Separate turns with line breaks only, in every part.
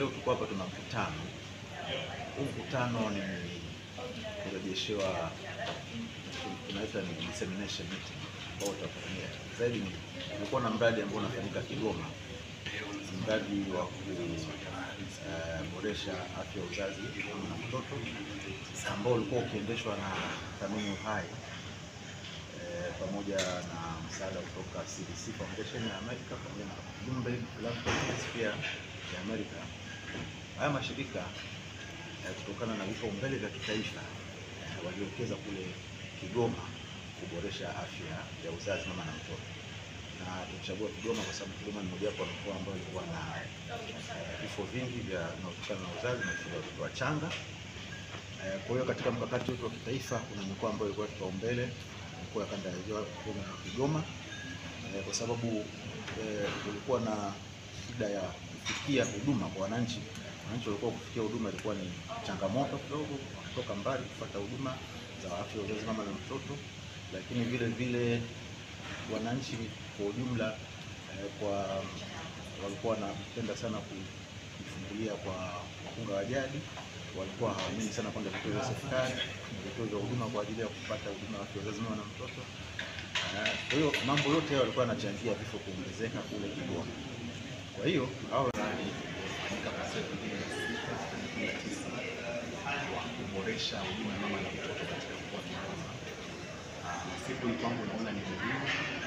Leo tuko hapa tuna mkutano. Huu mkutano ni kurejeshewa, tunaita ni dissemination meeting ambao utafanyia zaidi. Ni kulikuwa na mradi ambao unafanyika Kigoma, mradi wa kuboresha afya ya uzazi na mtoto ambao ulikuwa ukiendeshwa na Thamini Uhai pamoja na msaada kutoka CDC Foundation ya Amerika pamoja na Bloomberg Philanthropies pia ya Amerika. Haya mashirika kutokana na vipaumbele vya kitaifa waliwekeza kule Kigoma kuboresha afya ya uzazi mama na mtoto. Na tulichagua Kigoma kwa sababu Kigoma ni mojawapo ya mkoa ambao ulikuwa na vifo vingi vya vinavyotoka na uzazi na vifo vya watoto wachanga. Kwa hiyo katika mkakati wetu wa kitaifa kuna mikoa ambayo ilikuwa kipaumbele, mkoa wa kanda ya Ziwa na Kigoma, kwa sababu kulikuwa na shida ya kufikia huduma kwa wananchi. Wananchi walikuwa kufikia huduma ilikuwa ni changamoto kidogo, kutoka mbali kupata huduma za afya ya uzazi mama na mtoto, lakini vile vile wananchi kwa ujumla kwa walikuwa wanapenda sana kujifungulia kwa wakunga wa jadi, walikuwa hawaamini sana kwenda vituo vya serikali, vituo vya huduma kwa ajili ya kupata huduma ya afya ya uzazi mama na mtoto. Kwa hiyo mambo yote hayo yalikuwa yanachangia vifo kuongezeka kule Kigoma. Kwa hiyo hao
kufanyika kwa siku 6 wa kuboresha huduma ya mama na mtoto katika mkoa wa Kigoma. Siku hii kwangu naona ni muhimu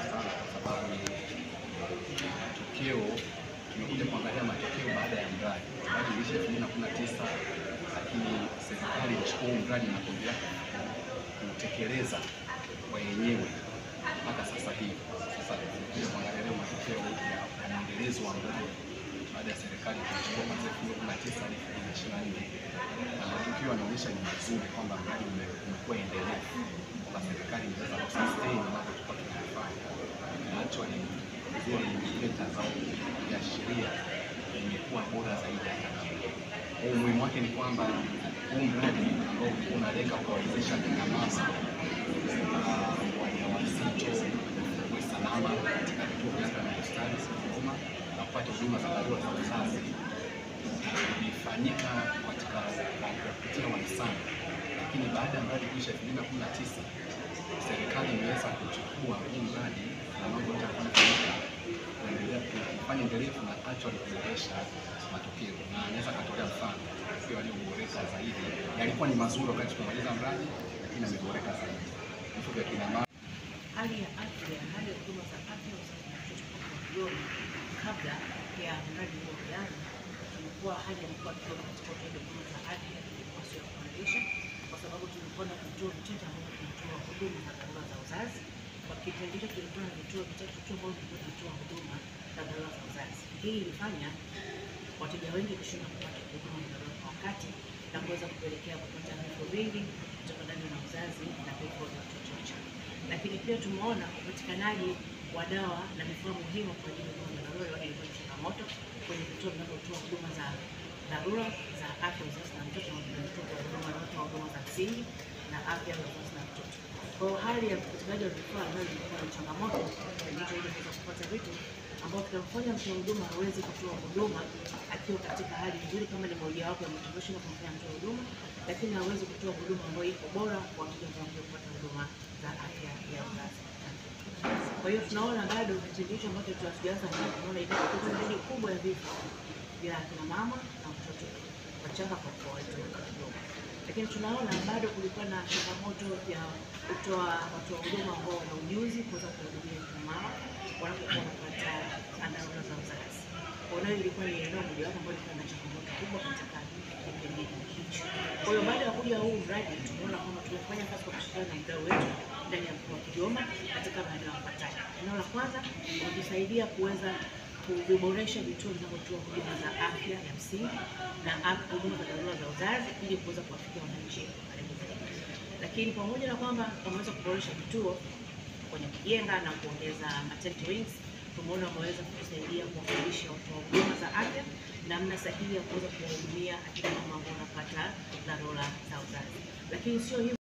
sana kwa sababu matokeo tumekuja kuangalia matokeo baada ya mradi. Mradi uliisha 2019, lakini serikali ilichukua mradi na kuendelea kutekeleza kwa yenyewe mpaka sasa hivi. Sasa tumekuja kuangalia leo matokeo ya mwendelezo wa mradi baada ya serikali kuchukua kuanzia 2019 hadi 2024, na matokeo yanaonyesha ni mazuri kwamba mradi umekuwa endelevu, kwamba serikali imeweza kusustain mambo tulikuwa tunayafanya, na actually zile indicators au viashiria imekuwa bora zaidi hata kabla. Umuhimu wake ni kwamba huu mradi ambao ulikuwa unalenga kuwawezesha kina mama wajawazito kuwe salama katika vituo vya afya na hospitali za Kigoma na kupata huduma za dharura za uzazi ilifanyika katika kupitia wahisani, lakini baada ya mradi kuisha 2019 serikali imeweza kuchukua huu mradi na mambo yote yanayofanyika kuendelea kufanya endelevu na actually kuboresha matokeo. Na naweza katolea mfano matokeo yaliyoboreka zaidi yalikuwa ni mazuri wakati tunamaliza mradi, lakini yameboreka zaidi. Vifo vya kina mama,
hali ya afya, hali ya huduma za afya uzazi na mtoto kwa Kigoma kabla ya mradi huo kuanza, tulikuwa hali ya mkoa wa Kigoma katika utoaji wa huduma za afya ilikuwa sio ya kuridhisha, kwa sababu tulikuwa na vituo vichache ambavyo vinatoa huduma za dharura za uzazi. Kwa kipindi hicho tulikuwa na vituo vitatu tu ambavyo vilikuwa vinatoa huduma za dharura za uzazi. Hii ilifanya wateja wengi kushindwa kupata huduma za dharura kwa wakati na kuweza kupelekea kupata vifo vingi kutokana na uzazi na vifo vya watoto wachanga. Lakini pia tumeona upatikanaji wa dawa na vifaa muhimu kwa ajili ya huduma za dharura ilikuwa ni changamoto kwenye vituo vinavyotoa huduma za dharura za afya uzazi na mtoto na vituo vya huduma vinavyotoa huduma za msingi na afya ya uzazi na mtoto. Kwa hiyo hali ya upatikanaji wa vifaa nayo ilikuwa ni changamoto, ndicho ili kuweza kupata vitu ambao kinamfanya mtoa huduma aweze kutoa huduma akiwa katika hali nzuri, kama ni mojawapo ya motivation kumfanya mtoa huduma, lakini aweze kutoa huduma ambayo iko bora kwa wateja ambao kupata huduma za afya ya uzazi. Kwa hiyo tunaona bado kipindi hicho ambacho tunaanza, tunaona iko idadi kubwa ya vifo vya kina mama na watoto wachanga kwa mkoa wetu wa Kigoma. Lakini tunaona bado kulikuwa na changamoto ya kutoa watoa huduma ambao wana ujuzi kuweza kuhudumia kina mama wanapokuwa wanapata dharura za uzazi. Kwa hiyo ilikuwa ni eneo mojawapo ambalo lilikuwa na changamoto kubwa katika kipindi hicho. Kwa hiyo baada ya kuja huu mradi tumeona kwamba tumefanya kazi kwa kushirikiana na mdau wetu ndani ya mkoa wa Kigoma katika maeneo yafuatayo. Eneo la kwanza, wametusaidia kuweza kuviboresha vituo vinavyotoa huduma za afya ya msingi na huduma za dharura za uzazi ili kuweza kuwafikia wananchi kwa karibu zaidi. Lakini pamoja na kwamba wameweza kuboresha vituo kwenye kujenga na kuongeza maternity wings, tumeona wameweza kutusaidia kuwafundisha watoa huduma za afya namna sahihi ya kuweza kuwahudumia akina mama ambao wanapata dharura za uzazi. Lakini sio hivyo